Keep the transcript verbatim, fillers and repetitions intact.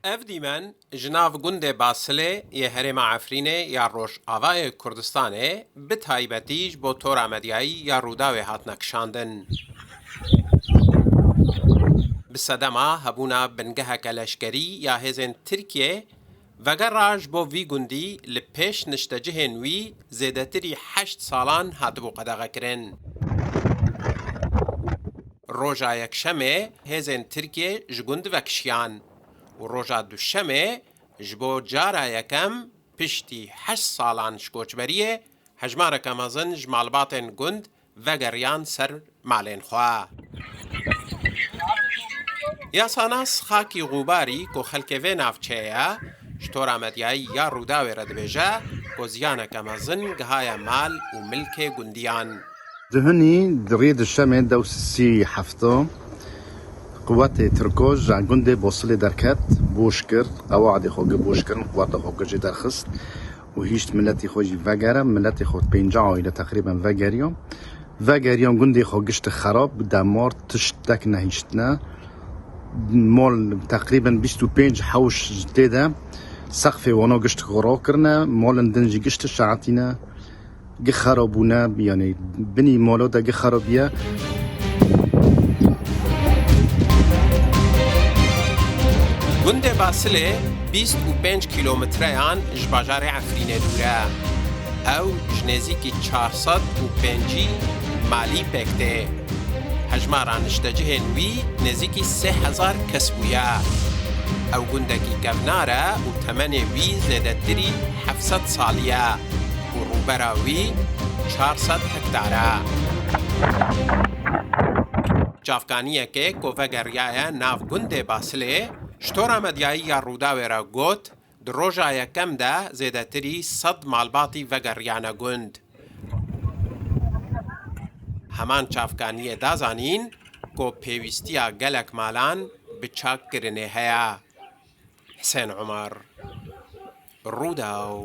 Ev dîmen ji nav gundê Basilê yê herêma Efrînê ya Rojavayê Kurdistanê, bi taybetî ji bo Tora Medyayî ya Rûdawê hatine kişandin. Bi sedema hebûna bingeheke leşkerî ya hêzên Tirkiyê, vegera ji bo vî gundî li pêş niştecihên wî zêdetirî heşt salan hatibû qedexekirin. Roja Yekşemê hêzên Tirkiyê ji gund vekişiyan û roja Duşemê ji bo cara yekem piştî heşt salan ji koçberiyê hejmareke mezin ji malbatên gund vegeriyan ser malên xwe. Yasanas Xakî Xûbarî ku xelkê vê navçeyê ye, ji Tora Medyayî ya Rûdawê re dibêje ku ziyaneke mezin gihaye mal û milkê gundiyan. Duhunî di rê Duşemê dew sî hefta quwetê Tirko ji gundê Bosilê derket, boş kir, qewadê xwe gi boş kirin, quweta xwe gi jê derxist û hîşt miletî xwe jî vegere. Miletê xwe pêncî aîle teqrîben vegeriya. Vegeriyan gundê xwe gişt xerab, demar tiştek nehiştine. Mol teqrîben bîst û pênc hewş tê de sexfê wana gişt xwe rakirine, molin din jî gişt şeetîne. Gi xerabûne, yanî binî molo de gi xerabiye. Gundê Basilê bîst û pênc kîlometreyan ji bajarê Efrînê dûr e. Ew ji nêzîkî çar sed û pêncî malî pêk tê. Hejmara niştecihên wî nêzîkî sê hezar kes bûye. Ew gundekî kevnar e û temenê wî zêdetirî heft sed salî ye û rûbera wî çar sed hektar e. Çavkaniyekê ku vegeriyaye nav gundê Basilê, ji Tora Medyayî ya Rûdawê re got, di roja yekem de zêdetirî sed malbatî vegeriyane gund. Heman çavkaniyê da zanîn ku pêwîstiya gelek malan bi çakkirinê heye. Hisên Umar, Rûdaw.